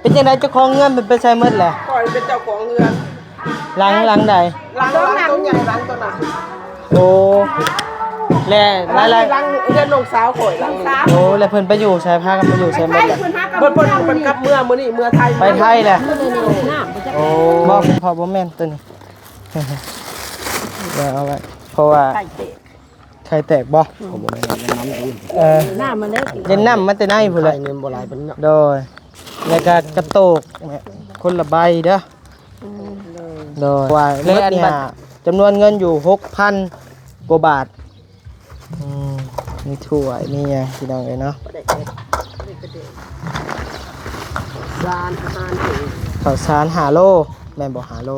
ເປັນຈັ່ງໃດ ເຈົ້າຂອງເຮືອນເພິ່ນໄປໃສໝົດແຫຼະ? ຂ້ອຍເປັນເຈົ້າຂອງເຮືອນ. ຫຼັງ ຫຼັງໃດ? ຫຼັງ ຫຼັງໂຕໃຫຍ່ ຫຼັງໂຕນັ້ນ. ໂອ້ ແລະ ຫຼາຍໆ ຫຼັງເຮືອນນ້ອງສາວຂ້ອຍ ຫຼັງໜຶ່ງ. ໂອ້ ແລະ ເພິ່ນໄປຢູ່ໃສ? ພາກັນໄປຢູ່ໃສໝົດແຫຼະ? ເພິ່ນ ເພິ່ນ ເພິ່ນກັບເມືອງມື້ນີ້ ເມືອໄທ. ໄປໄທແຫຼະ. ໂອ້ ບໍ່ ບໍ່ແມ່ນໂຕນີ້. ເອົາໄວ້ ເພາະວ່າ ໄຂ່ແຕກບໍ່? ເອີ ນ້ຳມັນເລີຍ ເຢັນນ້ຳມາແຕ່ໃນພຸ້ນແຫຼະ. ໄຂ່ນີ້ບໍ່ຫຼາຍປານໃດເນາະ. ໂດຍ ແລ້ວກະກະໂຕກ ຄົນລະໃບເດີ. ອືມ ໂດຍ ວ່າ ແລະ ອັນນີ້ ຈຳນວນເງິນຢູ່ຫົກພັນກວ່າບາດ. ອືມ ມີຖ້ວຍ ມີຫຍັງ ພີ່ນ້ອງເອີຍເນາະ. ສານອາຫານ ເຂົ້າສານຫ້າໂລ ແມ່ນບໍ່? ຫ້າໂລ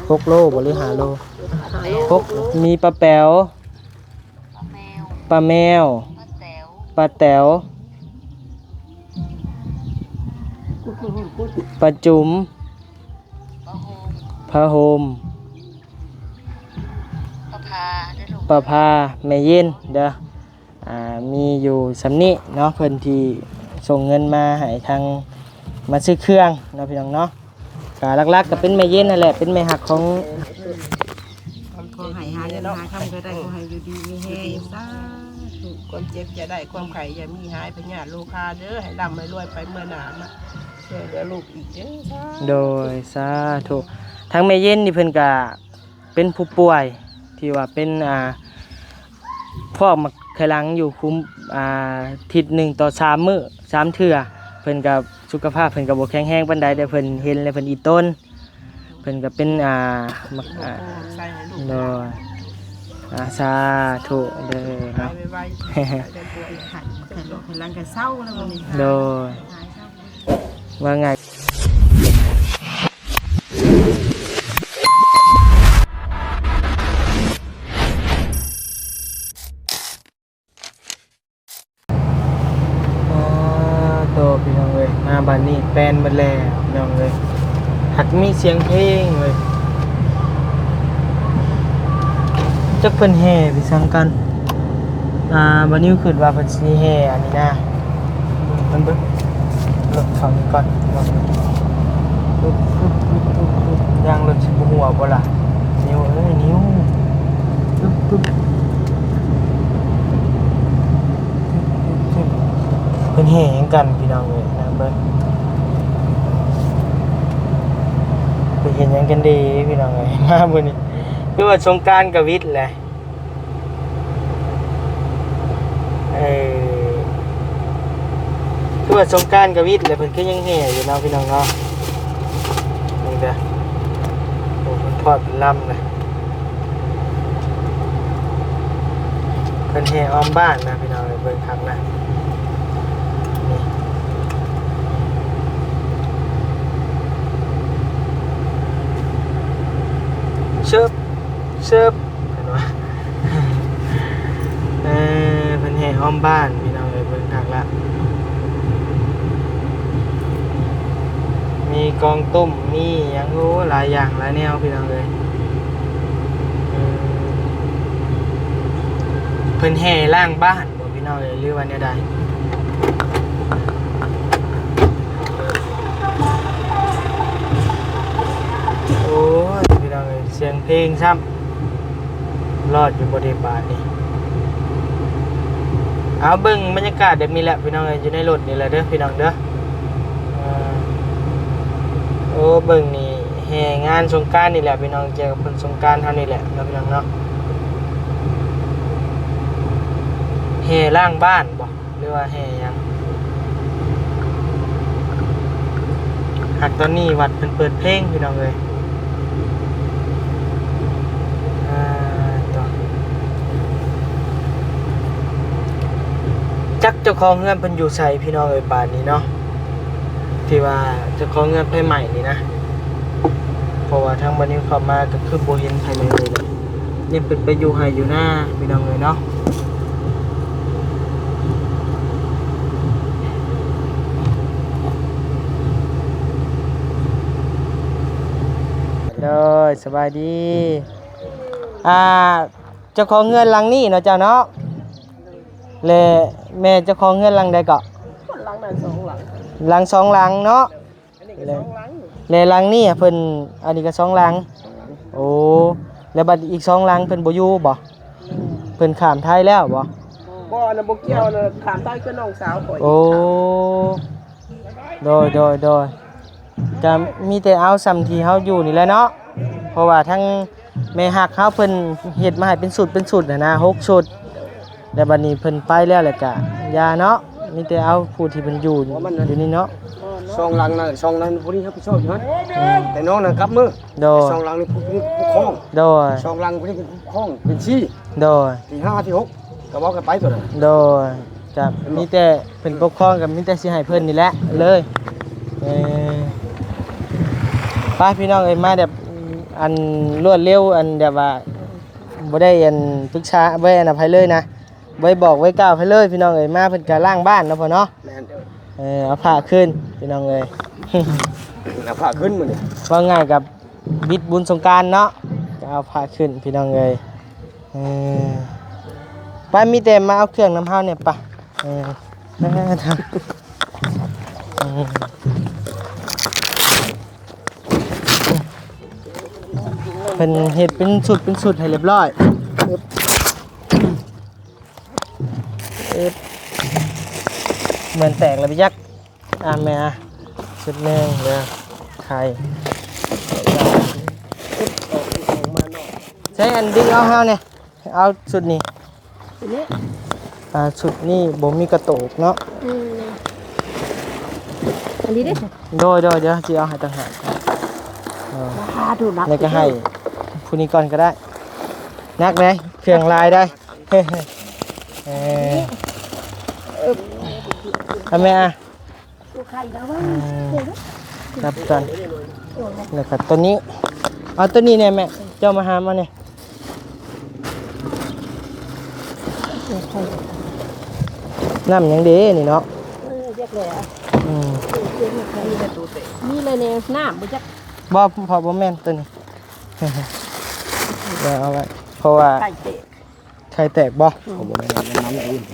ຫົກໂລບໍ່ ຫຼື ຫ້າໂລ? ຫົກໂລ. ມີປາແປວ ປາແມວ ປາແຕວ ປາຈຸມ ຜ້າຫົ່ມ ຜ້າຜ້າ ແມ່ເຢັນເດີ. ອ່າ ມີຢູ່ສ່ຳນີ້ເນາະ ເພິ່ນທີ່ສົ່ງເງິນມາໃຫ້ທາງ ມາຊື້ເຄື່ອງເນາະ ພີ່ນ້ອງເນາະ. ກະຫຼັກໆກະເປັນແມ່ເຢັນຫັ້ນແຫຼະ ເປັນແມ່ຮັກຂອງ ຂໍໃຫ້ຫາເງິນຫາຄຳກໍໄດ້ ຂໍໃຫ້ຢູ່ດີມີແຮງ ສາທຸ. ຄວາມເຈັບຢ່າໄດ້ ຄວາມໄຂ້ຢ່າມີ ຫາຍພະຍາດໂລຄາເດີ ໃຫ້ລ່ຳໃຫ້ລວຍໄປເມືອໜ້າ ມາຊ່ວຍເຫຼືອລູກອີກເດີ ສາທຸ. ໂດຍ ສາທຸ. ທາງແມ່ເຢັນນີ້ເພິ່ນກະ ເປັນຜູ້ປ່ວຍທີ່ວ່າເປັນ ອ່າ ຟອກໝາກໄຂ່ຫຼັງຢູ່ຄຸມ ອ່າ ທິດໜຶ່ງຕໍ່ສາມມື້ ສາມເທື່ອ. ເພິ່ນກໍສຸຂະພາບເພິ່ນກໍບໍ່ແຂງແຮງປານໃດ ແຕ່ເພິ່ນເຫັນແລ້ວເພິ່ນອີ່ຕົນ. ເພິ່ນກໍເປັນ ອ່າ ໝາກ ອ່າ ໂດຍ ອ່າ ສາທຸເດີເນາະ. ໄວໆ ໄວໆ ໄປໄດ້ປ່ວຍ ໄຂ່ຫຼອກໄຂ່ຫຼັງກໍເຊົາແລ້ວບັດນີ້. ໂດຍ ຫາຍເຊົາ. ວ່າໄງ? ໂຕ ພີ່ນ້ອງເອີຍ ມາບາດນີ້ແປນໝົດແລ້ວ ພີ່ນ້ອງເອີຍ. ຫາກມີສຽງເພງເວີຍ. ຈັກເພິ່ນແຫ່ໄປສັງກັນ. ອ່າ ບ່າວນິວຄິດວ່າເພິ່ນຊິແຫ່ອັນນີ້ນະ ມັນເບິ່ງລົດເຂົານີ້ກ່ອນ. ປຶບ ປຶບ ປຶບ ປຶບ ປຶບ ຢາງລົດຊິບໍ່ຮົ່ວບໍ່ລະ? ນິວເອີຍ ນິວ ປຶບ ປຶບ ປຶບ ປຶບ ປຶບ. ເພິ່ນແຫ່ຫຍັງກັນ ພີ່ນ້ອງເອີຍ ນະເບິ່ງ ໄປເຮັດຫຍັງກັນເດ ພີ່ນ້ອງເອີຍ ມາມື້ນີ້. ຄືວ່າສົງການກໍວິດແຫຼະ. ເອີ ຄືວ່າສົງການກໍວິດແລ້ວ ເພິ່ນຄືຍັງແຫ່ຢູ່ເນາະ ພີ່ນ້ອງເນາະ. ນີ້ເດີ ໂອ້ ເພິ່ນພອດເປັນລຳນະ ເພິ່ນແຫ່ອ້ອມບ້ານນະ ພີ່ນ້ອງເອີຍ ເບິ່ງຄັກນະ ນີ້ ເຊີບ ເຊີບ ເຫັນບໍ່? ເອີ ເພິ່ນແຫ່ອ້ອມບ້ານ ພີ່ນ້ອງເອີຍ ເບິ່ງຄັກລະ ມີກອງຕຸ້ມ ມີຫຍັງ ໂອ້ ຫຼາຍຢ່າງຫຼາຍແນວ ພີ່ນ້ອງເອີຍ. ເອີ ເພິ່ນແຫ່ລ້າງບ້ານ ບໍ່ ພີ່ນ້ອງເອີຍ ຫຼືວ່າແນວໃດ? ໂອ້ຍ ພີ່ນ້ອງເອີຍ ສຽງເພງຊ້ຳ ລອດຢູ່ບໍ່ເດບາດນີ້. ເອົາ ເບິ່ງບັນຍາກາດແບບນີ້ແຫຼະ ພີ່ນ້ອງເອີຍ ຢູ່ໃນລົດນີ້ແຫຼະເດີ ພີ່ນ້ອງເດີ. ເອີ ໂອ້ ເບິ່ງນີ້ ແຫ່ງານສົງການນີ້ແຫຼະ ພີ່ນ້ອງ ກ່ຽວກັບບຸນສົງການເຮົານີ້ແຫຼະເນາະ ພີ່ນ້ອງເນາະ. ແຫ່ລ້າງບ້ານບໍ່ ຫຼືວ່າແຫ່ຫຍັງ? ຫາກຕອນນີ້ວັດເພິ່ນເປີດເພງ ພີ່ນ້ອງເອີຍ. ອ່າ ຕົວະ ຈັກເຈົ້າຂອງເຮືອນເພິ່ນຢູ່ໃສ ພີ່ນ້ອງເອີຍ ບາດນີ້ເນາະ. ທີ່ວ່າເຈົ້າຂອງເຮືອນໄຟໄໝ້ນີ້ນະ ເພາະວ່າທາງບ່າວນິວເຂົ້າມາກໍຄືບໍ່ເຫັນໃຜເລີຍ ຍັງເປັນໄປຢູ່ໄຮ່ຢູ່ນາ ພີ່ນ້ອງເອີຍເນາະ. ໂດຍ ສະບາຍດີ. ອ່າ ເຈົ້າຂອງເຮືອນຫຼັງນີ້ເນາະ ເຈົ້າເນາະ ແລະ ແມ່ເຈົ້າຂອງເຮືອນຫຼັງໃດເກາະ? ຫຼັງນັ້ນສອງຫຼັງ ຫຼັງສອງຫຼັງເນາະ. ແລະ ແລະຫຼັງນີ້ເພິ່ນ ອັນນີ້ກໍສອງຫຼັງ. ໂອ້ ແລະບັດອີກສອງຫຼັງເພິ່ນບໍ່ຢູ່ບໍ່? ເພິ່ນຂ້າມໄທແລ້ວບໍ່? ບໍ່ ອັນນັ້ນບໍ່ກ່ຽວນະ ຂ້າມໄທຄືນ້ອງສາວຂ້ອຍ. ໂອ້ ໂດຍ ໂດຍ ໂດຍ ກໍມີແຕ່ເອົາສ່ຳທີ່ເຮົາຢູ່ນີ້ແຫຼະເນາະ ເພາະວ່າທັງແມ່ຮັກເຮົາເພິ່ນເຮັດມາໃຫ້ເປັນຊຸດເປັນຊຸດຫັ້ນນະ ຫົກຊຸດ. ແລ້ວບັດນີ້ເພິ່ນໄປແລ້ວ ແລ້ວກະຢ່າເນາະ ມີແຕ່ເອົາຜູ້ທີ່ເພິ່ນຢູ່ ຢູ່ນີ້ເນາະ. ສອງຫຼັງນະ ສອງຫຼັງຜູ້ນີ້ຮັບຜິດຊອບຢູ່ຫັ້ນ ອືມ ແຕ່ນ້ອງນະກັບມື. ໂດຍ ສອງຫຼັງນີ້ຜູ້ນີ້ຜູ້ປົກຄອງ. ໂດຍ ສອງຫຼັງຜູ້ນີ້ເປັນຜູ້ປົກຄອງ ເປັນສີ່. ໂດຍ ທີຫ້າ ທີຫົກ ກໍເວົ້າກັນໄປຕົວນັ້ນ. ໂດຍ ຈະມີແຕ່ເພິ່ນປົກຄອງ ກໍມີແຕ່ຊິໃຫ້ເພິ່ນນີ້ແຫຼະເລີຍ. ເອີ ໄປພີ່ນ້ອງເອີຍ ມາແບບອັນລວດເລັວ ອັນແບບວ່າ ບໍ່ໄດ້ອັນປຶກສາ ບໍ່ໄດ້ອັນໃຜເລີຍນະ ບໍ່ໄດ້ບອກໄວ້ກ່າວໃຜເລີຍພີ່ນ້ອງເອີຍ. ມາເພິ່ນກະລ້າງບ້ານເນາະພໍ່ເນາະ. ແມ່ນ. ເອີ ເອົາຜ້າຄືນພີ່ນ້ອງເອີຍ ເອົາຜ້າຄືນມື້ນີ້ ເວົ້າງ່າຍກັບບິດບຸນສົງການເນາະ ກະເອົາຜ້າຄືນພີ່ນ້ອງເອີຍ. ເອີ ໄປ ມີແຕ່ມາເອົາເຄື່ອງນຳເຮົາແດ່ປະ. ເອີ ເພິ່ນເຮັດເປັນຊຸດເປັນຊຸດໃຫ້ລຽບຮ້ອຍ. ເອີບ ເໝືອນແຕກແລ້ວໄປຈັກ. ອ່າ ແມ່ ຊຸດໜຶ່ງເດີ ໄຂ່. ໃຊ້ອັນດຶງເອົາເຮົານີ້ ເອົາຊຸດນີ້. ອັນນີ້ ອ່າ ຊຸດນີ້ບໍ່ມີກະໂຕກເນາະ. ອືມ ອັນນີ້ເດ້. ໂດຍ ໂດຍ ດຽວຊິເອົາໃຫ້ຕ່າງຫາກ. ເອີ ອ່າ ດູໜັກ ແລ້ວກໍໃຫ້ຜູ້ນີ້ກ່ອນກໍໄດ້. ໜັກເດ້ ເຄື່ອງຫຼາຍໄດ໋. ເອີ ເອົາແມ່ ອືມ ນັບກ່ອນ. ແລ້ວກໍຕົວນີ້ ເອົາຕົວນີ້ແດ່ແມ່ ເຈົ້າມາຫາມານີ້. ນ້ຳຫຍັງເດນີ້ເນາະ. ເອີ ຈັກແຫຼະ. ອືມ ມີແລ້ວແນ່ ນ້ຳບໍ່ຈັກ. ບໍ່ ເພາະບໍ່ແມ່ນຕົວນີ້. ດຽວເອົາໄວ້ ເພາະວ່າໄຂ່ແຕກ. ໄຂ່ແຕກບໍ່? ອືມ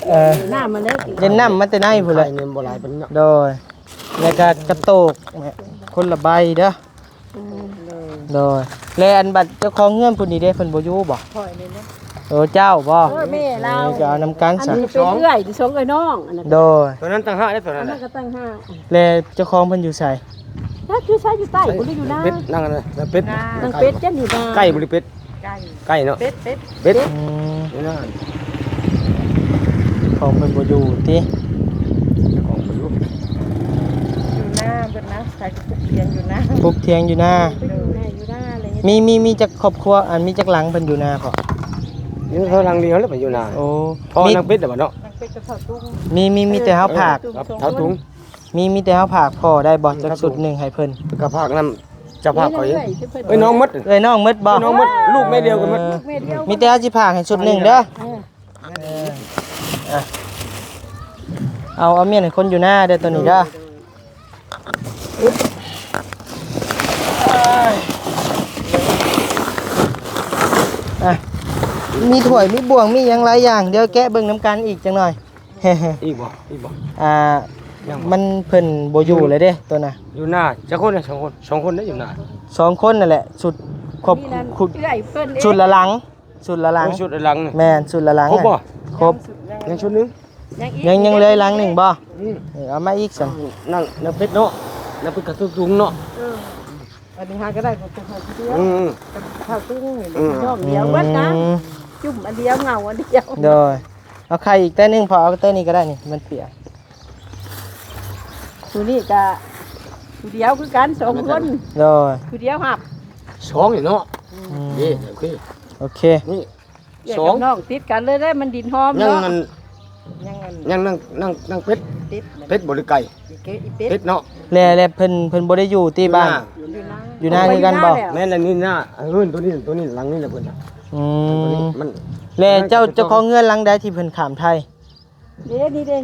ເອີ ນ້ຳມັນເດ້ ເຢັນນ້ຳມາແຕ່ໃນພຸ້ນແຫຼະ. ໄຂ່ນີ້ບໍ່ຫຼາຍປານນີ້ເນາະ. ໂດຍ ແລ້ວກະກະໂຕກ ຄົນລະໃບເດີ. ອືມ ໂດຍ ແລະອັນບັດເຈົ້າຂອງເຮືອນຜູ້ນີ້ເດ້ ເພິ່ນບໍ່ຢູ່ບໍ່? ຂ້ອຍນີ້ນະ. ເອີ ເຈົ້າບໍ່? ໂອ້ຍ ແມ່ລາວ ເອີ ກໍເອົານຳກັນຊະ. ອັນນີ້ເປັນເອື້ອຍ ສອງເອື້ອຍນ້ອງ ອັນນັ້ນ. ໂດຍ ຕົວນັ້ນຕ່າງຫາກເດ້ ຕົວນັ້ນ ອັນນັ້ນກໍຕ່າງຫາກ. ແລະເຈົ້າຂອງເພິ່ນຢູ່ໃສ? ຈັກຢູ່ໃສ ຢູ່ໃຕ້ບໍ່ ຫຼືຢູ່ນາ? ເປັດ ນາງອັນນັ້ນນະ ເປັດ ນາງເປັດ ຈັກຢູ່ນາ. ໄກ່ບໍ່ ຫຼືເປັດ? ໄກ່ ໄກ່ເນາະ ເປັດ ເປັດ ເປັດ. ອືມ ຢູ່ນາ ຂອງເພິ່ນບໍ່ຢູ່ຕິ? ເຈົ້າຂອງບໍ່ຢູ່ ຢູ່ນາເບິດນະ ໃຜກໍປຸກຖຽງຢູ່ນາ ປຸກຖຽງຢູ່ນາ. ໂດຍ ຢູ່ນາ ຢູ່ນາເລີຍ. ມີ ມີ ມີຈັກຄອບຄົວ ອັນ ມີຈັກຫຼັງເພິ່ນຢູ່ນາເພາະ? ມີເທົ່າຫຼັງດຽວແຫຼະ ເພິ່ນຢູ່ນາ. ໂອ້ ເພາະ ມີ ນາງເປັດແຫຼະບໍ່ເນາະ? ນາງເປັດກັບທ້າວຕຸງ. ມີ ມີ ມີແຕ່ເຮົາຝາກ ເອີ ກັບທ້າວຕຸງ. ມີ ມີແຕ່ເຮົາຝາກພໍ່ໄດ້ບໍ່? ອືມ ຈັກຊຸດໜຶ່ງໃຫ້ເພິ່ນ ກໍຝາກນຳ ເຈົ້າພາບເຂົາເອງ. ເອື້ອຍ ເອື້ອຍນ້ອງໝົດ ເອື້ອຍນ້ອງໝົດບໍ່? ເອື້ອຍນ້ອງໝົດ ລູກແມ່ດຽວກັນໝົດ. ເອີ ລູກແມ່ດຽວ ມີແຕ່ເຮົາຊິພາກໃຫ້ຊຸດໜຶ່ງເດີ. ເອີ ເອີ ເອົາ ເອົາມ້ຽນໃຫ້ຄົນຢູ່ນາເດີ ຕົວນີ້ເດີ. ອ່ະ ມີຖ້ວຍ ມີບ່ວງ ມີຫຍັງຫຼາຍຢ່າງ ດຽວແກະເບິ່ງນຳກັນອີກຈັກໜ່ອຍ. ອີກບໍ່? ອີກບໍ່? ອ່າ ຍັງບໍ່? ມັນ ເພິ່ນບໍ່ຢູ່ແລ້ວເດ້ ຕົວນະ. ຢູ່ນາຈັກຄົນນະ? ສອງຄົນ ສອງຄົນເດ້ຢູ່ນາ. ສອງຄົນນັ້ນແຫຼະ ຊຸດຄອບ ເອື້ອຍເພິ່ນ ຊຸດລະຫຼັງ ຊຸດລະຫຼັງ. ໂອ້ ຊຸດລະຫຼັງນີ້ ແມ່ນ ຊຸດລະຫຼັງ ຄົບບໍ່? ຄົບ. ຍັງຊຸດໜຶ່ງ ຍັງອີກ ຍັງ ຍັງເຫຼືອອີກຫຼັງໜຶ່ງບໍ່? ອືມ ເອີ ເອົາມາອີກຊັ້ນ. ນາງ ນາງເປັດເນາະ ນາງເປັດກັບທ້າວຕຸງເນາະ. ເອີ ອັນນີ້ຫາກໍໄດ້ຂອງເພິ່ນຜູ້ດຽວ. ອືມ ກັບທ້າວຕຸງນີ້ ອືມ ນ້ອງດຽວເບິດນະ. ອືມ ຈຸ້ມອັນດຽວ ເຫງົາອັນດຽວ. ໂດຍ ເອົາໄຂ່ອີກແຕ້ໜຶ່ງ ພໍເອົາແຕ້ນີ້ກໍໄດ້ນີ້ ມັນປຽກ. ຜູ້ນີ້ກະຜູ້ດຽວຄືກັນ ສອງຄົນ. ໂດຍ ຜູ້ດຽວຮັບສອງນີ້ເນາະ. ອືມ ນີ້ ໂອເຄ ໂອເຄ ນີ້ ສອງ ນ້ອງຕິດກັນເລີຍເດ້ ມັນດິນຫອມເນາະ. ຍັງອັນ ຍັງອັນ ຍັງນາງ ນາງ ນາງເປັດ ເປັດ ເປັດບໍ່ ຫຼືໄກ່? ອີເກະ ອີເປັດ ເປັດເນາະ. ແລະ ແລະເພິ່ນ ເພິ່ນບໍ່ໄດ້ຢູ່ຕິບ້ານ? ຢູ່ນາ ຢູ່ນາຄືກັນບໍ່? ແມ່ນແຫຼະ ນີ້ນາ ເຮືອນຕົວນີ້ ຕົວນີ້ ຫຼັງນີ້ແຫຼະເພິ່ນນະ. ອືມ ແລະເຈົ້າ ເຈົ້າຂອງເຮືອນຫຼັງໃດທີ່ເພິ່ນຂ້າມໄທ? ເດ້ ນີ້ເດ້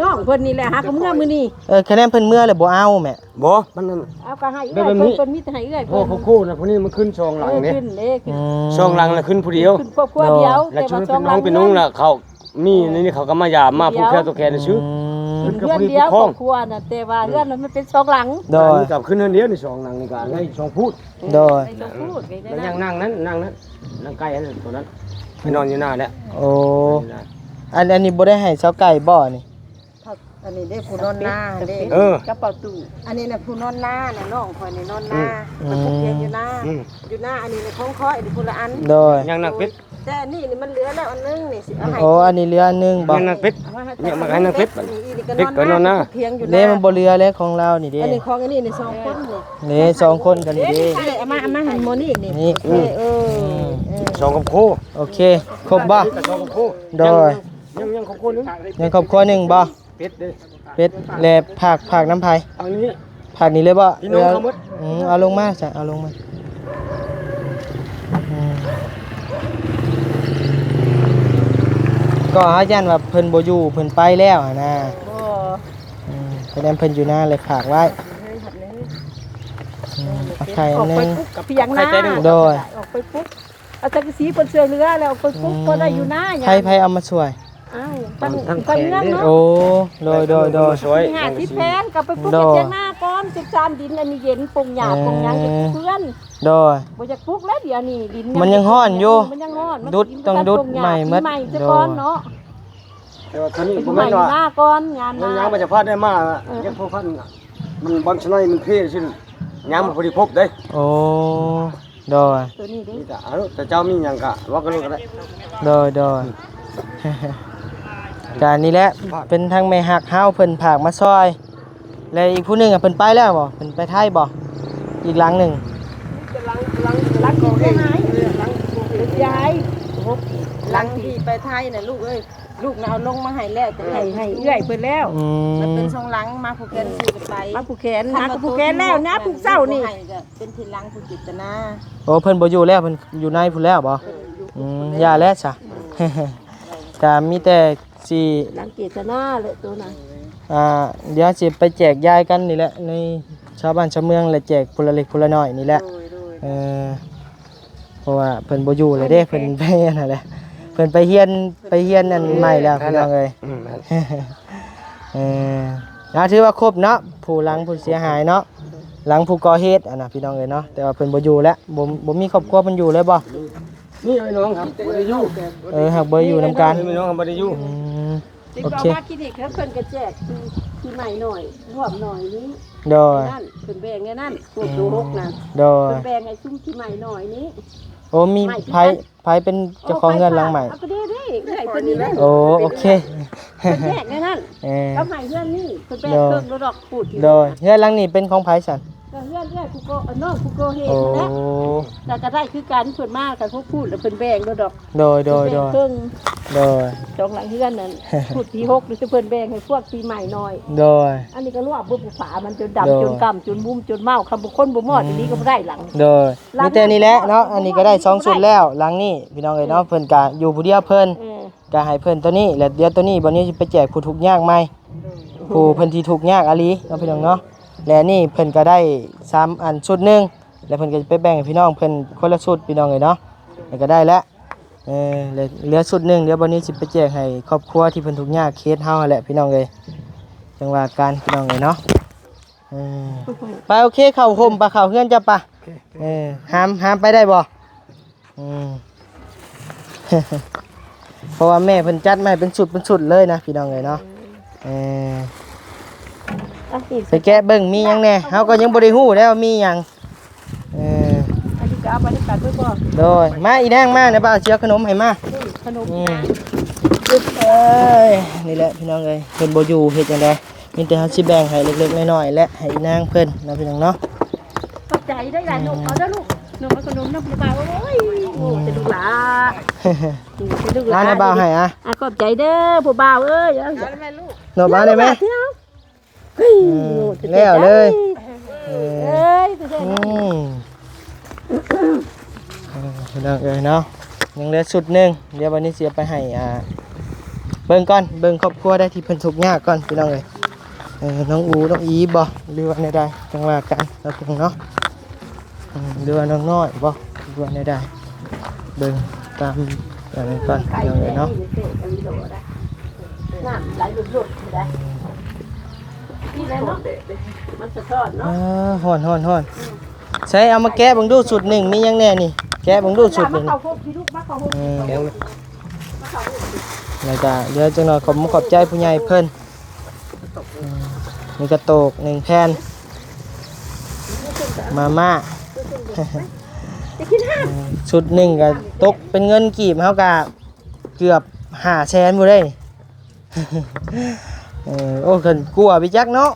ນ້ອງເພິ່ນນີ້ແຫຼະ ຫາກໍເມືອມື້ນີ້. ເອີ ຄະແນນເພິ່ນເມືອແລ້ວບໍ່ເອົາແມ່. ບໍ່ ມັນ ເອົາກໍໃຫ້ເອື້ອຍເພິ່ນ ເພິ່ນມີແຕ່ໃຫ້ເອື້ອຍເພິ່ນ. ໂອ້ ໂຄໂຄ່ນະ ຜູ້ນີ້ມັນຂຶ້ນສອງຫຼັງເດ້. ຂຶ້ນເດ້ ຂຶ້ນ ອືມ ສອງຫຼັງລະຂຶ້ນຜູ້ດຽວ ຂຶ້ນຄອບຄົວດຽວ. ໂດຍ ແຕ່ວ່າສອງຫຼັງເປັນນ້ອງເປັນນຸ່ງລະ ເຂົາມີໃນນີ້ ເຂົາກໍມາຢາມ ມາຜູກແຂນຕໍ່ແຂນຊື່. ອືມ ເປັນເຮືອນດຽວ ຄອບຄົວນະ ແຕ່ວ່າເຮືອນມັນເປັນສອງຫຼັງ. ໂດຍ ອັນນີ້ກໍຂຶ້ນເຮືອນດຽວນີ້ ສອງຫຼັງນີ້ກໍໄດ້ສອງຟຸດ. ໂດຍ ໄດ້ສອງຟຸດ ໄດ້ ແລ້ວຍັງນັ່ງນັ້ນ ນັ່ງນັ້ນ ນັ່ງໃກ້ອັນນັ້ນ ຕົວນັ້ນ ໄປນອນຢູ່ໜ້າແຫຼະ. ໂອ້ ອັນ ອັນນີ້ບໍ່ໄດ້ໃຫ້ຊາວໄກ່ບໍ່ນີ້? ອັນນີ້ເດ້ ຜູ້ນອນນາເດ້ ເອີ ກັບເປົາຕູ້. ອັນນີ້ນະ ຜູ້ນອນນານະ ນ້ອງຂ້ອຍນີ້ນອນນາ ອືມ ໄປປູກຖຽງຢູ່ນາ ອືມ ຢູ່ນາ. ອັນນີ້ນະຂອງຂ້ອຍ ອັນນີ້ຄົນລະອັນ. ໂດຍ ຍັງນັ່ງເປັດ ແຕ່ອັນນີ້ນີ້ມັນເຫຼືອແລ້ວອັນໜຶ່ງນີ້ ຊິເອົາໃຫ້. ໂອ້ ອັນນີ້ເຫຼືອອັນໜຶ່ງບໍ່? ຍັງນັ່ງເປັດ ຍັງມາໃຫ້ນັ່ງເປັດ. ເປັດກໍນອນນາ ຖຽງຢູ່ນາເດ້. ມັນບໍ່ເຫຼືອແລ້ວຂອງລາວນີ້ເດ້. ອັນນີ້ຂອງອັນນີ້ນີ້ສອງຄົນນີ້ເດ້ ສອງຄົນກັນນີ້ເດ້. ເອົາມາ ເອົາມາໃຫ້ໝໍນີ້ນີ້. ນີ້ ໂອເຄ ເອີ ອືມ ເອີ ສອງຄອບຄົວ. ໂອເຄ ຄົບບໍ່? ສອງຄອບຄົວ. ໂດຍ ຍັງ ຍັງຄອບຄົວໜຶ່ງ ຍັງຄອບຄົວໜຶ່ງບໍ່? ເປັດເດ້ ເປັດ ແລະ ຝາກ ຝາກນຳໃຜ? ອັນນີ້ ຝາກນີ້ເລີຍບໍ່? ພີ່ນ້ອງເຮົາໝົດ. ອືມ ເອົາລົງມາຊະ ເອົາລົງມາ. ອືມ ກໍເຮົາຢ້ານວ່າເພິ່ນບໍ່ຢູ່ ເພິ່ນໄປແລ້ວຫັ້ນນະ. ບໍ່ ອືມ ສະແດງເພິ່ນຢູ່ນາເລີຍຝາກໄວ້. ອືມ ເອົາໄຂ່ອັນໜຶ່ງ ອອກໄປປຸກກັບພຽງນາ. ໂດຍ ອອກໄປປຸກ ເອົາສັງກະສີເພິ່ນຊ່ວຍເຫຼືອແລ້ວ ອອກໄປປຸກ ອືມ ພໍໄດ້ຢູ່ນາ. ໃຜ ໃຜເອົາມາຊ່ວຍ? ອ້າວ ທາງ ທາງ ທາງເມືອງເນາະ. ໂອ້ ໂດຍ ໂດຍ ໂດຍ ຫ້າສິບແຜ່ນ ກໍໄປປຸກກັບພຽງນາກ່ອນ ສຶກສາມດິນອັນນີ້ເຢັນ ປົງຫຍ້າ ເອີ ປົງຫຍັງ ເຮັດເພື່ອນ. ໂດຍ ບໍ່ຢາກປຸກແລ້ວ ດຽວນີ້ດິນມັນຍັງຮ້ອນຢູ່ ມັນຍັງຮ້ອນ ດຸດ ຕ້ອງດຸດໃໝ່ໝົດ. ໃໝ່ຊະກ່ອນເນາະ. ໂດຍ ແຕ່ວ່າຕົວນີ້ບໍ່ແມ່ນວ່າ ໃໝ່ນາກ່ອນ ງານນາ ງານມາຈະພາດໄດ້ມາ ເອີ ເຈັດຫົກພັນ ມັນບ່ອນຊະນ້ອຍມັນເພຊື່ ຍາມມັນພໍດີພົບເດ້. ໂອ້ ໂດຍ ຕົວນີ້ເດ້ ມີແຕ່ເອົາ ແຕ່ເຈົ້າມີຫຍັງກະເວົ້າກັນໂລດກໍໄດ້. ໂດຍ ໂດຍ ກະນີ້ແຫຼະ ເປັນທາງແມ່ຮັກເຮົາ ເພິ່ນຝາກມາຊ່ອຍ ແລະ ອີກຜູ້ໜຶ່ງອະ ເພິ່ນໄປແລ້ວບໍ່? ເພິ່ນໄປໄທບໍ່? ອີກຫຼັງໜຶ່ງ ຫຼັງ ຫຼັງ ຫຼັງທີ່ເສຍຫາຍ ຫຼັງທີ່ເສຍຫາຍ ຫຼັງທີ່ໄປໄທນະ ລູກເອີຍ. ລູກນະເອົາລົງມາໃຫ້ແລ້ວ ຈະໃຫ້ ໃຫ້ເອື້ອຍເພິ່ນແລ້ວ. ອືມ ມັນເປັນສອງຫຼັງ ມາຜູກແຂນຊື່ກັນໄປ ມາຜູກແຂນ ມາຜູກແຂນແລ້ວນະ ຜູກເຊົ້ານີ້ ໃຫ້ກໍເປັນທີຫຼັງ ຜູ້ເຈດຕະນາ. ໂອ້ ເພິ່ນບໍ່ຢູ່ແລ້ວ ເພິ່ນຢູ່ໃນພຸ້ນແລ້ວບໍ່? ເອີ ຢູ່ ອືມ ພຸ້ນແລ້ວ ຢ່າແລ້ວຊະ. ອືມ ກໍມີແຕ່ຊິ ຫຼັງເຈດຕະນາແຫຼະໂຕນັ້ນ. ອ່າ ດຽວຊິໄປແຈກຢາຍກັນນີ້ແຫຼະ ໃນຊາວບ້ານຊາວເມືອງ ແລະ ແຈກຜູ້ລະເລັກຜູ້ລະນ້ອຍນີ້ແຫຼະ. ໂດຍ ໂດຍ ເອີ ເພາະວ່າເພິ່ນບໍ່ຢູ່ແລ້ວເດ້ ເພິ່ນໄປອັນນັ້ນແຫຼະ ເພິ່ນໄປຮຽນ ໄປຮຽນອັນໃໝ່ແລ້ວ ພີ່ນ້ອງເອີຍ. ອືມ ເອີ ອ່າ ຖືວ່າຄົບເນາະ ຜູ້ຫຼັງຜູ້ເສຍຫາຍເນາະ ຫຼັງຜູ້ກໍ່ເຫດຫັ້ນນະ ພີ່ນ້ອງເອີຍເນາະ. ແຕ່ວ່າເພິ່ນບໍ່ຢູ່ແລ້ວ ບໍ່ ບໍ່ມີຄອບຄົວເພິ່ນຢູ່ເລີຍບໍ່? ນີ້ໄອ້ນ້ອງ ຫາກບໍ່ໄດ້ຢູ່. ເອີ ຫາກບໍ່ໄດ້ຢູ່ນຳກັນ ໄອ້ນ້ອງຫາກບໍ່ໄດ້ຢູ່. ອືມ ໂອເຄ ມາກິນອີກ ເພິ່ນກໍແຈກປີໃໝ່ໜ້ອຍ ລວມໜ້ອຍນີ້. ໂດຍ ນັ້ນ ເພິ່ນແບ່ງແນວນັ້ນ ພວກໂຕຫົກນະ. ໂດຍ ເພິ່ນແບ່ງໃຫ້ຊຸມປີໃໝ່ໜ້ອຍນີ້. ໂອ້ ມີໃຜ ໃຜເປັນເຈົ້າຂອງເຮືອນຫຼັງໃໝ່? ເອົາໄປເດ້ ເອື້ອຍເພິ່ນນີ້ເດ້. ໂອ້ ໂອເຄ ເພິ່ນແຍກແນວນັ້ນ. ເອີ ກັບໃຫ້ເຮືອນນີ້ ເພິ່ນແບ່ງເຄິ່ງແລ້ວດອກ ພູດ. ໂດຍ ເຮືອນຫຼັງນີ້ເປັນຂອງໃຜຊັ້ນ? ກໍເຮືອນເອື້ອຍຜູ້ກໍ່ ນ້ອງຜູ້ກໍ່ເຫດຫັ້ນແຫຼະ. ໂອ້ ແລ້ວກໍໄດ້ຄືກັນ ເພິ່ນມາກັນ ເພິ່ນພູດແລ້ວເພິ່ນແບ່ງແລ້ວດອກ. ໂດຍ ໂດຍ ໂດຍ ເພິ່ນແບ່ງເຄິ່ງ. ໂດຍ ສອງຫຼັງເຮືອນນັ້ນ ພູດທີຫົກນີ້ ເພິ່ນແບ່ງໃຫ້ພວກປີໃໝ່ໜ້ອຍ. ໂດຍ ອັນນີ້ກໍລວກເບິ່ງຜູ້ຝາມັນຈົນດຳ ໂດຍ ຈົນກ້ຳ ຈົນມຸມ ຈົນເມົາ ຄຳບໍ່ຄົນບໍ່ມອດອີ່ຫຼີກໍບໍ່ໄດ້ຫຼັງ. ໂດຍ ຫຼັງ ມີແຕ່ນີ້ແຫຼະເນາະ ອັນນີ້ກໍໄດ້ສອງຊຸດແລ້ວ ຫຼັງນີ້ ພີ່ນ້ອງເອີຍເນາະ. ເພິ່ນກໍຢູ່ຜູ້ດຽວເພິ່ນ ເອີ ກໍໃຫ້ເພິ່ນຕົວນີ້ ແລ້ວດຽວຕົວນີ້ບັດນີ້ຊິໄປແຈກຜູ້ທຸກຍາກໃໝ່ ຜູ້ເພິ່ນທີ່ທຸກຍາກອີ່ຫຼີເນາະ ພີ່ນ້ອງເນາະ. ແລະ ນີ້ເພິ່ນກໍໄດ້ສາມອັນ ຊຸດໜຶ່ງ ແລ້ວເພິ່ນກໍຈະໄປແບ່ງໃຫ້ພີ່ນ້ອງເພິ່ນຄົນລະຊຸດ ພີ່ນ້ອງເອີຍເນາະ. ແລ້ວກໍໄດ້ແລ້ວ ເອີ ເຫຼືອຊຸດໜຶ່ງ ດຽວບັດນີ້ຊິໄປແຈກໃຫ້ຄອບຄົວທີ່ເພິ່ນທຸກຍາກເຂດເຮົາຫັ້ນແຫຼະ ພີ່ນ້ອງເອີຍ. ຈັ່ງວ່າກັນ ພີ່ນ້ອງເອີຍເນາະ. ເອີ ໄປ ໂອເຄ ເຂົ້າຮົ່ມ ໄປເຂົ້າເຮືອນເຈົ້າປະ. ເອີ ຫາມ ຫາມໄປໄດ້ບໍ່? ອືມ ເພາະວ່າແມ່ເພິ່ນຈັດມາໃຫ້ເປັນຊຸດເປັນຊຸດເລີຍນະ ພີ່ນ້ອງເອີຍເນາະ. ເອີ ເອົາ ໄປແກະເບິ່ງມີຫຍັງແດ່ ເຮົາກໍຍັງບໍ່ໄດ້ຮູ້ເດ້ວ່າມີຫຍັງ. ເອີ ອັນນີ້ກໍເອົາໄປນຳກັນເບິດບໍ່? ໂດຍ ມາອີນາງມາ ນະບ່າວຊິເອົາຂະໜົມໃຫ້ມາ. ນີ້ຂະໜົມ ອືມ ນາງ ເອີຍ ນີ້ແຫຼະ ພີ່ນ້ອງເອີຍ ເພິ່ນບໍ່ຢູ່ເຮັດຈັ່ງໃດ? ມີແຕ່ເຮົາຊິແບ່ງໃຫ້ເລັກໆນ້ອຍໆ ແລະ ໃຫ້ອີນາງເພິ່ນເນາະ ພີ່ນ້ອງເນາະ. ຂອບໃຈເດີຫຼານ. ອືມ ນົກເອົາເດີລູກ ນົກເອົາຂະໜົມນຳຜູ້ບ່າວ. ໂອ້ຍ ໂອ້ ແຕ່ລູກຫຼ້າ ໂອ້ ແຕ່ລູກຫຼ້າ ມານະບ່າວໃຫ້ອະ. ອາ ຂອບໃຈເດີຜູ້ບ່າວເອີຍ. ເອົາແມ່ລູກ ນົກເອົາໄດ້ໄໝ? ເຮີ້ຍ ອືມ ໂອ້ ແລ້ວເລີຍ. ເອີ ເອີຍ ອືມ ເອີ ພີ່ນ້ອງເອີຍເນາະ ຍັງເຫຼືອຊຸດໜຶ່ງ ດຽວບັດນີ້ຊິເອົາໄປໃຫ້ ອ່າ ເບິ່ງກ່ອນ ເບິ່ງຄອບຄົວໃດທີ່ເພິ່ນທຸກຍາກກ່ອນ ພີ່ນ້ອງເອີຍ. ເອີ ນ້ອງອູ ນ້ອງອີບໍ ຫຼືວ່າແນວໃດ ຈັ່ງວ່າກັນເນາະ ພີ່ນ້ອງເນາະ. ອືມ ຫຼືວ່ານ້ອງນ້ອຍບໍ ຫຼືວ່າແນວໃດ ເບິ່ງຕາມອັນນັ້ນກ່ອນ ພີ່ນ້ອງເອີຍເນາະ. ນ້ຳໄຫຼຫຼຸດໆ ອືມ ໄດ້. ນີ້ແຫຼະເນາະ ມັນສະທ້ອນເນາະ ອ່າ ຮ້ອນໆໆ ໃສ ເອົາມາແກະເບິ່ງດູ ຊຸດໜຶ່ງມີຫຍັງແດ່ນີ້ ແກະເບິ່ງດູ ຊຸດໜຶ່ງ ມາເຂົ້າຮົບພີ່ລູກ ມາເຂົ້າຮົບ ເອີ ແລ້ວກະເດີ ຈັກໜ່ອຍ ຂອບ ຂອບໃຈຜູ້ໃຫຍ່ເພິ່ນ ອືມ ມີກະໂຕກໜຶ່ງແຜ່ນ ມາມ່າ ຊຸດໜຶ່ງກະຕົກເປັນເງິນກີບເຮົາກະເກືອບຫ້າແສນພຸ້ນເດ້ ເອີ ໂອ້ ເພິ່ນກວ່າໄປຈັກເນາະ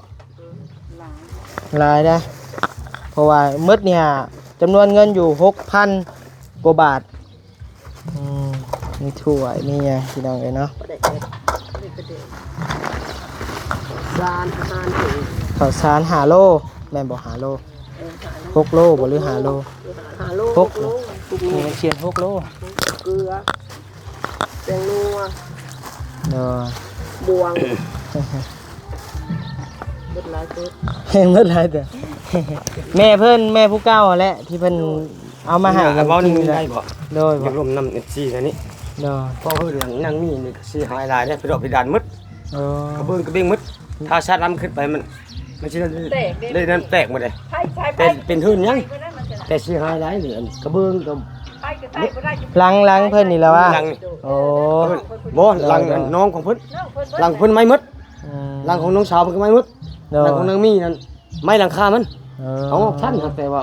ຫຼາຍເດ້ ເພາະວ່າໝົດນີ້ຫາ ຈຳນວນເງິນຢູ່ຫົກພັນກວ່າບາດ ອືມ ມີຖ້ວຍ ມີຫຍັງ ພີ່ນ້ອງເອີຍເນາະ ສານອາຫານ ເຂົ້າສານຫ້າໂລ ແມ່ນບໍ່ ຫ້າໂລ ຫົກໂລບໍ່ ຫຼືຫ້າໂລ ຫົກໂລ ເອີ ມັນຂຽນຫົກໂລ ເກືອ ແປ້ງນົວ ໂດຍ ບ່ວງ ເບິດຫຼາຍເຕີບ ເບິດຫຼາຍເຕີບ ແມ່ເພິ່ນ ແມ່ຜູ້ເກົ່າຫັ້ນແຫຼະ ທີ່ເພິ່ນເອົາມາໃຫ້ ເວົ້ານີ້ໄດ້ບໍ່? ໂດຍ ຢາກລົມນຳເອັຟຊີແນວນີ້ ໂດຍ ເພາະເຮືອນນາງມີນີ້ກໍເສຍຫາຍຫຼາຍເດ້ ເພິ່ນເອົາເພດານໝົດ ເອີ ກະເບື້ອງກະເບັງໝົດ ຖ້າຊາດນ້ຳຂຶ້ນໄປມັນ ມັນຊິໄດ້ ໄດ້ນ້ຳແຕກໝົດເດ້ ເປັນ ເປັນເຮືອນຫຍັງ ແຕ່ເສຍຫາຍຫຼາຍນີ້ ອັນກະເບື້ອງກະ ຫຼັງ ຫຼັງເພິ່ນນີ້ແຫຼະວ່າ ຫຼັງນີ້ ໂອ້ ບໍ່ ເອີ ຫຼັງ ເອີ ນ້ອງຂອງເພິ່ນ ຫຼັງເພິ່ນໄມ້ໝົດ ອືມ ຫຼັງຂອງນ້ອງສາວເພິ່ນກໍໄມ້ໝົດ ໂດຍ ຫຼັງຂອງນາງມີນັ້ນໄມ້ຫຼັງຄາມັນ ເອີ ເອົາອອກທັນ ແຕ່ວ່າ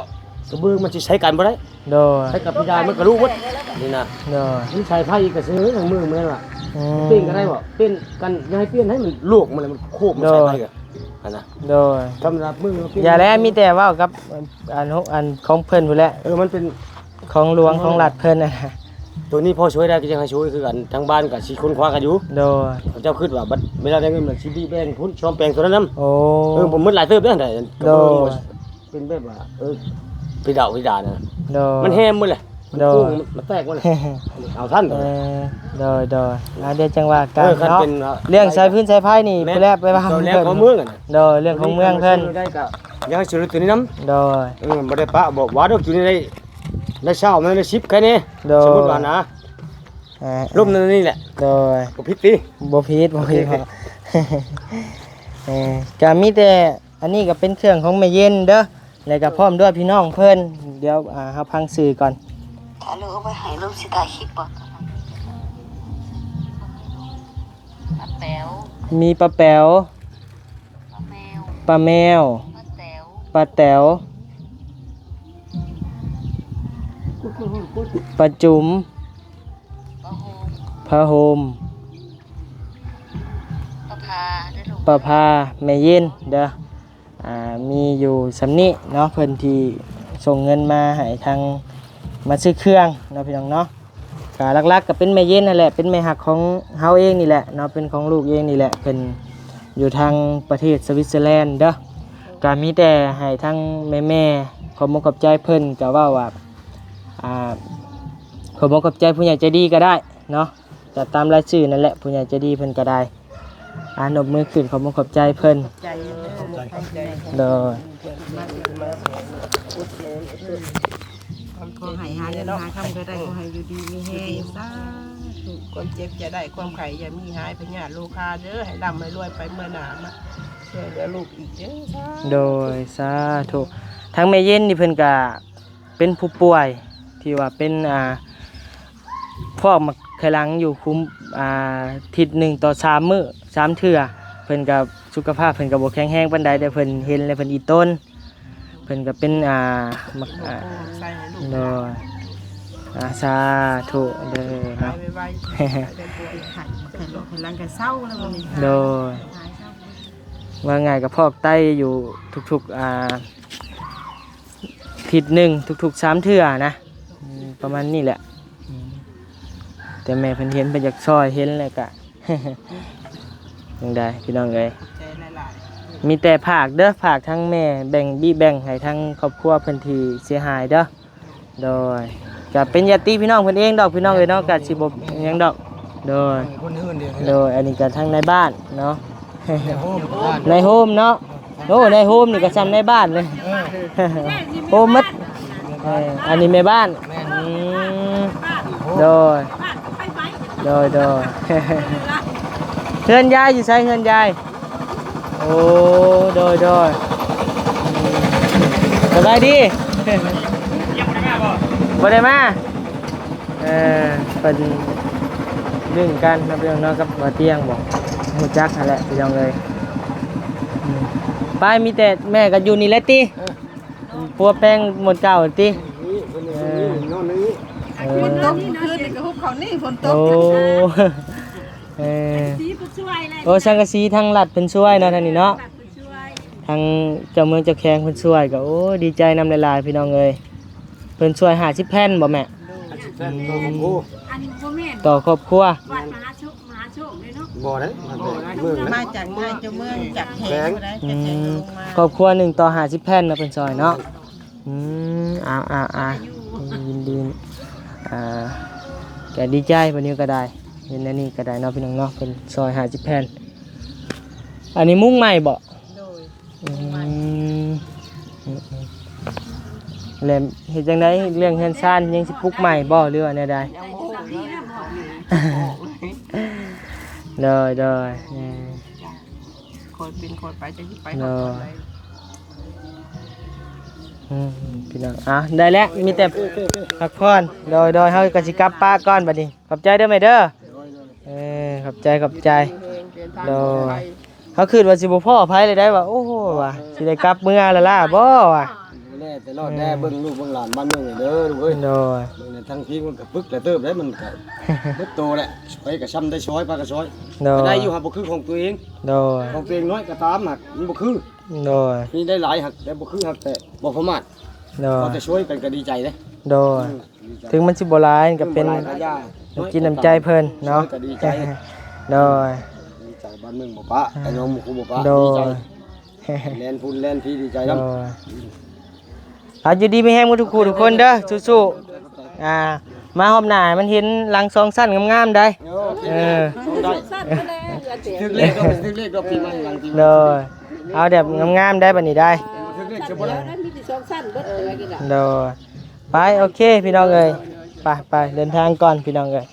ກະເບື້ອງມັນຊິໃຊ້ການບໍ່ໄດ້ ໂດຍ ໃຊ້ກັບເພດານມັນກະລຸໝົດນີ້ນະ ໂດຍ ມັນສາຍໄຟອີກກະເສຍທັງມື້ມື້ນັ້ນວ່າ ອືມ ປ່ຽນກະໄດ້ບໍ່ ປ່ຽນກັນ ຢ່າໃຫ້ປ່ຽນ ໃຫ້ມັນໂລກມັນ ມັນໂຄບມັນ ໂດຍ ສາຍໄຟກະຫັ້ນນະ ໂດຍ ສຳລັບມື້ ຢ່າແລະ ມີແຕ່ເວົ້າກັບ ອັນ ອັນຂອງເພິ່ນພຸ້ນແຫຼະ ເອີ ມັນເປັນ ຂອງຫຼວງຂອງລັດເພິ່ນນະ ໂຕນີ້ພໍຊ່ວຍໄດ້ກໍຢາກໃຫ້ຊ່ວຍຄືກັນ ທາງບ້ານກໍຊິຄົ້ນຄວ້າກັນຢູ່ ໂດຍ ເຂົາເຈົ້າຄິດວ່າບັດເວລາໄດ້ເງິນມັນຊິແບ່ງພຸ້ນ ຊ່ອມແປງໂຕນັ້ນນຳ ໂອ້ ເອີ ບໍ່ໝົດຫຼາຍເຕີບເດ້ ໂດຍ ເປັນແບບວ່າ ເອີ ພິດາວພິດານະ ໂດຍ ມັນແຮມໝົດແຫຼະ ໂດຍ ມັນໂກງ ມັນແຕກໝົດແຫຼະ ເອົາທັນ ເອີ ໂດຍ ໂດຍ ອ່າ ດຽວຈັ່ງວ່າກັນເນາະ ເອີ ຄັນເປັນ ເລື່ອງສາຍຟືນສາຍໄຟນີ້ ແມ່ນ ໄປແລ້ວໄປວ່າ ໂດຍ ເລື່ອງຂອງເມືອງຫັ້ນນະ ໂດຍ ເລື່ອງຂອງເມືອງເພິ່ນ ໄດ້ກໍຢາກໃຫ້ຊ່ວຍໂຕນີ້ນຳ ໂດຍ ເອີ ບໍ່ໄດ້ປະ ບອກວ່າດອກຢູ່ໃນ ໄດ້ຊາວ ມັນໄດ້ສິບ ໃຄແນ່ ໂດຍ ສົມມຸດວ່ານະ ອ່າ ລົມນັ້ນນີ້ແຫຼະ ໂດຍ ບໍ່ຜິດຕິ ບໍ່ຜິດ ບໍ່ຜິດ ໂອເຄ ເອີ ກະມີແຕ່ ອັນນີ້ກະເປັນເຄື່ອງຂອງແມ່ເຢັນເດີ ແລ້ວກະພ້ອມດ້ວຍພີ່ນ້ອງເພິ່ນ ດຽວ ອ່າ ເຮົາຟັງຊື່ກ່ອນ ອາ ລູກເອົາໄວ້ໃຫ້ລູກຊິຖ່າຍຄລິບບໍ່ ປ້າແປວ ມີປ້າແປວ ປ້າແມວ ປ້າແມວ ປ້າແຕ໋ວ ປ້າແຕ໋ວ ປ້າຈຸມ ປ້າໂຮມ ປ້າໂຮມ ປ້າພາ ປ້າພາ ແມ່ເຢັນເດີ ອ່າ ມີຢູ່ສ່ຳນີ້ເນາະ ເພິ່ນທີ່ສົ່ງເງິນມາໃຫ້ທາງ ມາຊື້ເຄື່ອງເນາະ ພີ່ນ້ອງເນາະ ກະຫຼັກໆກະເປັນແມ່ເຢັນຫັ້ນແຫຼະ ເປັນແມ່ຮັກຂອງເຮົາເອງນີ້ແຫຼະເນາະ ເປັນຂອງລູກເອງນີ້ແຫຼະ ເພິ່ນຢູ່ທາງປະເທດສະວິດເຊີແລນເດີ ກະມີແຕ່ໃຫ້ທາງແມ່ໆ ຂອບອົກຂອບໃຈເພິ່ນ ກະເວົ້າວ່າ ອ່າ ຂອບອົກຂອບໃຈຜູ້ໃຫຍ່ໃຈດີກະໄດ້ເນາະ ກະຕາມລາຍຊື່ນັ້ນແຫຼະ ຜູ້ໃຫຍ່ໃຈດີເພິ່ນກະໄດ້ ອ່າ ນົບມືຂຶ້ນ ຂອບອົກຂອບໃຈເພິ່ນ ຂອບໃຈ ໂດຍ ຂໍໃຫ້ຫາເງິນຫາຄຳກໍໄດ້ ຂໍໃຫ້ຢູ່ດີມີແຮງ ສາທຸ ຄວາມເຈັບຢ່າໄດ້ ຄວາມໄຂ້ຢ່າມີຫາຍ ພະຍາດໂລຄາເດີ ໃຫ້ລ່ຳໃຫ້ລວຍໄປເມືອໜ້າ ມາຊ່ວຍເຫຼືອລູກອີກເດີ ສາທຸ ໂດຍ ສາທຸ ທາງແມ່ເຢັນນີ້ເພິ່ນກະ ເປັນຜູ້ປ່ວຍທີ່ວ່າເປັນ ອ່າ ພອກໝາກໄຂ່ຫຼັງຢູ່ຄຸມ ອ່າ ທິດໜຶ່ງຕໍ່ສາມມື້ ສາມເທື່ອ ເພິ່ນກະ ສຸຂະພາບເພິ່ນກະບໍ່ແຂງແຮງປານໃດ ແຕ່ເພິ່ນເຫັນແລ້ວເພິ່ນອີ່ຕົນ ເພິ່ນກະເປັນ ອ່າ ໝາກ ອ່າ ໂດຍ ອ່າ ສາທຸເດີເນາະ ໂດຍ ວ່າງ່າຍກະພອກໄຕຢູ່ທຸກໆ ອ່າ ທິດໜຶ່ງທຸກໆສາມເທື່ອນະ ອືມ ປະມານນີ້ແຫຼະ ອືມ ແຕ່ແມ່ເພິ່ນເຫັນ ເພິ່ນຢາກຊ່ອຍ ເຫັນແລ້ວກະ ຈັ່ງໃດພີ່ນ້ອງເອີຍ ມີແຕ່ຝາກເດີ ຝາກທາງແມ່ແບ່ງ ບີແບ່ງໃຫ້ທາງຄອບຄົວເພິ່ນທີ່ເສຍຫາຍເດີ ໂດຍ ກະເປັນຍາດຕິພີ່ນ້ອງເພິ່ນເອງດອກ ພີ່ນ້ອງເອີຍເນາະ ກະຊິບໍ່ຫຍັງດອກ ໂດຍ ຄົນອື່ນເດ້ ໂດຍ ອັນນີ້ກະທາງນາຍບ້ານເນາະ ນາຍໂຮມ ນາຍໂຮມເນາະ ໂອ້ ນາຍໂຮມນີ້ກໍຊ່ຳນາຍບ້ານເລີຍ ເອີ ໂຮມໝົດ ເອີ ອັນນີ້ແມ່ບ້ານ ແມ່ນ ອືມ ໂດຍ ໂດຍ ໂດຍ ເຮືອນຍາຍຢູ່ໃສ ເຮືອນຍາຍ? ໂອ້ ໂດຍ ໂດຍ ສະບາຍດີ. ບໍ່ໄດ້ມາ. ເອີ ເພິ່ນດຶງກັນເນາະ ພີ່ນ້ອງເນາະ ກັບບ່າວຕຽງບໍ? ຮູ້ຈັກຫັ້ນແຫຼະ ພີ່ນ້ອງເອີຍ. ອືມ ໄປ ມີແຕ່ແມ່ກໍຢູ່ນີ້ແຫຼະຕິ? ເອີ ປົວແປງໝົດເກົ່າຕິ? ນີ້ ເພິ່ນຢູ່ນີ້ ເອີ ນອນໃນນີ້. ເອີ ຝົນຕົກ ມື້ຄືນນີ້ກໍຮຸບເຂົ້ານີ້ ຝົນຕົກ. ໂອ້ ເອີ ສັງກະສີເພິ່ນຊ່ວຍແຫຼະ. ໂອ້ ສັງກະສີທາງລັດເພິ່ນຊ່ວຍເນາະ ທາງນີ້ເນາະ. ທາງເຈົ້າເມືອງເຈົ້າແຂວງເພິ່ນຊ່ວຍກໍ ໂອ້ ດີໃຈນຳຫຼາຍໆ ພີ່ນ້ອງເອີຍ. ເພິ່ນຊ່ວຍຫ້າສິບແຜ່ນບໍ່ແມ່? ໂດຍ ຫ້າສິບແຜ່ນ ອືມ ຕໍ່ຄອບຄົວ ອັນບໍ່ແມ່ນ ຕໍ່ຄອບຄົວ ວັດມະຫາໂຊກ ມະຫາໂຊກເດ້ເນາະ. ບໍ່ໄດ້ ມາແຕ່ເມືອງນະ ມາຈາກໃນເຈົ້າເມືອງ ຈາກແຂວງ ແຂວງ ຜູ້ໃດ ອືມ ຈາກແຂວງລົງມາ. ຄອບຄົວໜຶ່ງຕໍ່ຫ້າສິບແຜ່ນເນາະ ເພິ່ນຊ່ອຍເນາະ. ອືມ ເອົາໆໆ ຢູ່ ຍິນດີ ອ່າ ກໍດີໃຈ ບັດນີ້ກໍໄດ້ ເຫັນອັນນີ້ກໍໄດ້ເນາະ ພີ່ນ້ອງເນາະ ເພິ່ນຊ່ອຍຫ້າສິບແຜ່ນ. ອັນນີ້ມຸງໃໝ່ບໍ່? ໂດຍ ອືມ ແລ້ວເຮັດຈັ່ງໃດ ເລື່ອງເຮືອນຊານຍັງຊິປຸກໃໝ່ບໍ່ ຫຼືວ່າແນວໃດ? ຍັງບໍ່ຮູ້ເລີຍ ໂດຍ ໂດຍ ເອີ ຄ່ອຍເປັນຄ່ອຍໄປ ຈັກຊິໄປຮອດຕອນໃດ. ອືມ ພີ່ນ້ອງ ເອົາ ໄດ້ແລ້ວ ມີແຕ່ ໂອເຄ ໂອເຄ ພັກຜ່ອນ. ໂດຍ ໂດຍ ເຮົາກໍຊິກັບປະກ່ອນບັດນີ້. ຂອບໃຈເດີແມ່ເດີ. ໂດຍ ໂດຍ ເອີ ຂອບໃຈ ຂອບໃຈ. ໂດຍ ເຮົາຄິດວ່າຊິບໍ່ພໍ້ໃຜເລີຍໄດ໋ວ່າ ໂອ້ໂຫ ວ່າຊິໄດ້ກັບເມືອລະລາບໍ່ວ່າ. ແລ້ວແຕ່ລອດແດ່ ເອີ ເບິ່ງລູກເບິ່ງຫຼານບ້ານເມືອງນີ້ເດີລູກເອີຍ. ໂດຍ ເບິ່ງໃນທາງທີມັນກໍປຶກຫຼາຍເຕີບເດ້ ມັນກໍເບິດໂຕແຫຼະ ຊ່ອຍກໍຊ່ຳໄດ້ຊ່ອຍ ພາກັນຊ່ອຍ. ໂດຍ ກໍໄດ້ຢູ່ ຫາກບໍ່ຄືຂອງຕົວເອງ. ໂດຍ ຂອງຕົວເອງນ້ອຍກໍຕາມ ຫາກມັນບໍ່ຄື. ໂດຍ ມີໄດ້ຫຼາຍ ຫາກແຕ່ບໍ່ຄື ຫາກແຕ່ບໍ່ປະໝາດ. ໂດຍ ພໍແຕ່ຊ່ວຍກັນກໍດີໃຈເດ້. ໂດຍ ອືມ ເຖິງມັນຊິບໍ່ຫຼາຍກໍເປັນ ເອີ ບໍ່ຫຼາຍກໍຢ່າ ນ້ຳຈິດນ້ຳໃຈເພິ່ນເນາະ ກໍດີໃຈ. ໂດຍ ດີໃຈ ບ້ານເມືອງບໍ່ປະ ອ່າ ໄອ້ນ້ອງໝູ່ຄູ່ບໍ່ປະ ໂດຍ ດີໃຈ ແລ່ນພຸ້ນແລ່ນພີ ດີໃຈນຳ. ໂດຍ ເອົາ ຢູ່ດີມີແຮງໝົດທຸກຄູ່ທຸກຄົນເດີ ສູ້ໆ. ອ່າ ມາຮອບໜ້າໃຫ້ມັນເຫັນຫຼັງສອງຊັ້ນງາມໆໄດ໋. ໂອ້ ເອີ ສອງຊັ້ນກໍໄດ້ ຖືກເລກດອກ ຖືກເລກດອກ ປີໃໝ່ຫຼັງປີໃໝ່. ໂດຍ ເອົາແບບງາມໆໄດ໋ບັດນີ້ໄດ໋. ຖືກເລກ ສອງຊັ້ນ ເບິດເລີຍນີ້ລະ. ໂດຍ ໄປ ໂອເຄ ພີ່ນ້ອງເອີຍ ໄປ ໄປ ເດີນທາງກ່ອນ ພີ່ນ້ອງເອີຍ.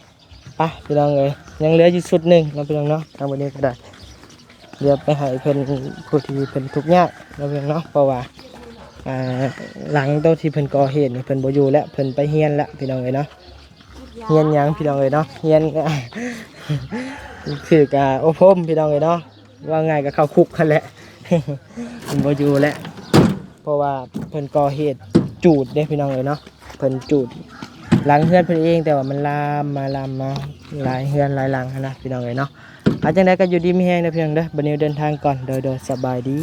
ໄປ ພີ່ນ້ອງເອີຍ ຍັງເຫຼືອຢູ່ຊຸດໜຶ່ງເນາະ ພີ່ນ້ອງເນາະ ທາງບັດນີ້ກໍໄດ້ ດຽວໄປໃຫ້ເພິ່ນ ຜູ້ທີ່ເພິ່ນທຸກຍາກເນາະ ພີ່ນ້ອງເນາະ. ເພາະວ່າ ອ່າ ຫຼັງໂຕທີ່ເພິ່ນກໍ່ເຫດນີ້ ເພິ່ນບໍ່ຢູ່ແລ້ວ ເພິ່ນໄປຮຽນແລ້ວ ພີ່ນ້ອງເອີຍເນາະ. ຮຽນຫຍັງ ພີ່ນ້ອງເອີຍເນາະ? ຮຽນ ຖືກ ອ່າ ອົບຮົມ ພີ່ນ້ອງເອີຍເນາະ. ເວົ້າງ່າຍກໍເຂົ້າຄຸກຫັ້ນແຫຼະ ເພິ່ນບໍ່ຢູ່ແລ້ວ ເພາະວ່າເພິ່ນກໍ່ເຫດຈູດເດ້ ພີ່ນ້ອງເອີຍເນາະ. ເພິ່ນຈູດຫຼັງເຮືອນເພິ່ນເອງ ແຕ່ວ່າມັນລາມມາ ລາມມາຫຼາຍເຮືອນຫຼາຍຫຼັງຫັ້ນນະ ພີ່ນ້ອງເອີຍເນາະ. ເອົາ ຈັ່ງໃດກໍຢູ່ດີມີແຮງເດີ ພີ່ນ້ອງເດີ. ບັດນີ້ເດີນທາງກ່ອນ ໂດຍ ໂດຍ ສະບາຍດີ.